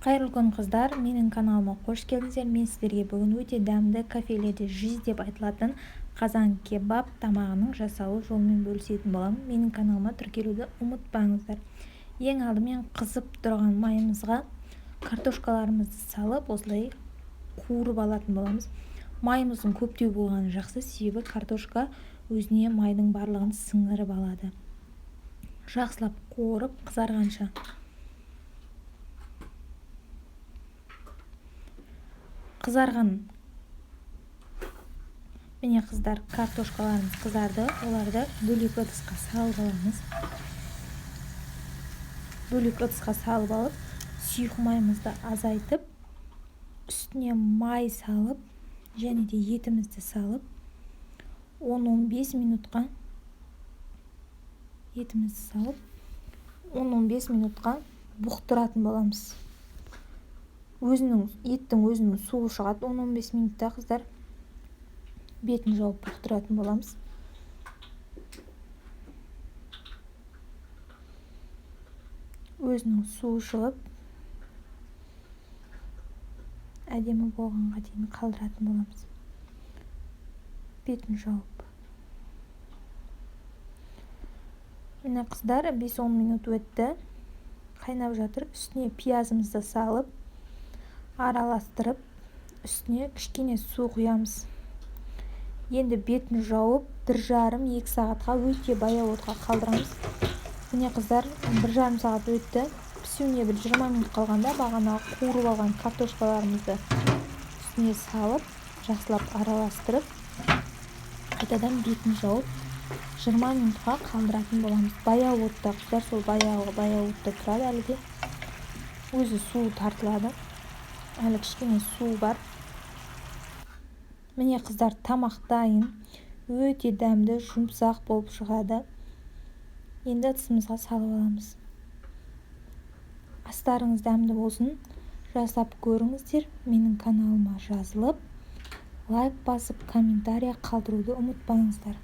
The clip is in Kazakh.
Қайырлы күн, қыздар! Менің каналыма қош келдіңіздер. Мен сіздерге бүгін өте дәмді, кафелерде 100 деп айтылатын қазан кебаб тамағының жасалу жолымен бөлісетін боламын. Менің каналыма тіркелуді ұмытпаңыздар. Ең алдымен қызып тұрған майымызға картошкаларымызды салып, осылай қуырып алатын боламыз. Майымыздың көптеу болғаны жақсы, себебі картошка өзіне майдың барлығын сіңіріп алады. Жақсылап қуырып қызарғанша. Қызарған. Міне, қыздар, картошкаларымыз қызарды. Оларды бөлек ыдысқа салып аламыз. Бөлек ыдысқа салып алып, сұйық майымызды азайтып, үстіне май салып, және де етімізді салып, 10-15 минутқа етімізді салып, 10-15 минутқа бұқтыратын боламыз. Еттің өзінің суы шығады 10-15 минутта, қыздар. Бетін жауып бұқтыратын боламыз. Өзінің суы шығып, әдемі болғанға дейін қалдыратын боламыз. Бетін жауып. Міне, қыздар, 5-10 минут өтті. Қайнап жатыр. Үстіне пиязымызды салып, араластырып, үстіне кішкене су құямыз. Енді бетін жауып, 1,5-2 сағатқа өте баяу отқа қалдырамыз. Міне, қыздар, 1,5 сағат өтті. Пісуіне бір 20 минут қалғанда бағана қуырып алған картошкаларымызды үстіне салып, жақсылап араластырып, қайтадан бетін жауып, 20 минутқа қалдыратын боламыз. Баяу отта, қыздар, сол баяу отта тұрады әлі де. Өзі суы тартылады. Әлі кішкене су бар. Міне, қыздар, тамақ дайын. Өте дәмді, жұмсақ болып шығады. Енді ыдысымызға салып аламыз. Астарыңыз дәмді болсын. Жасап көріңіздер. Менің каналыма жазылып, лайк басып, комментария қалдыруды ұмытпаңыздар.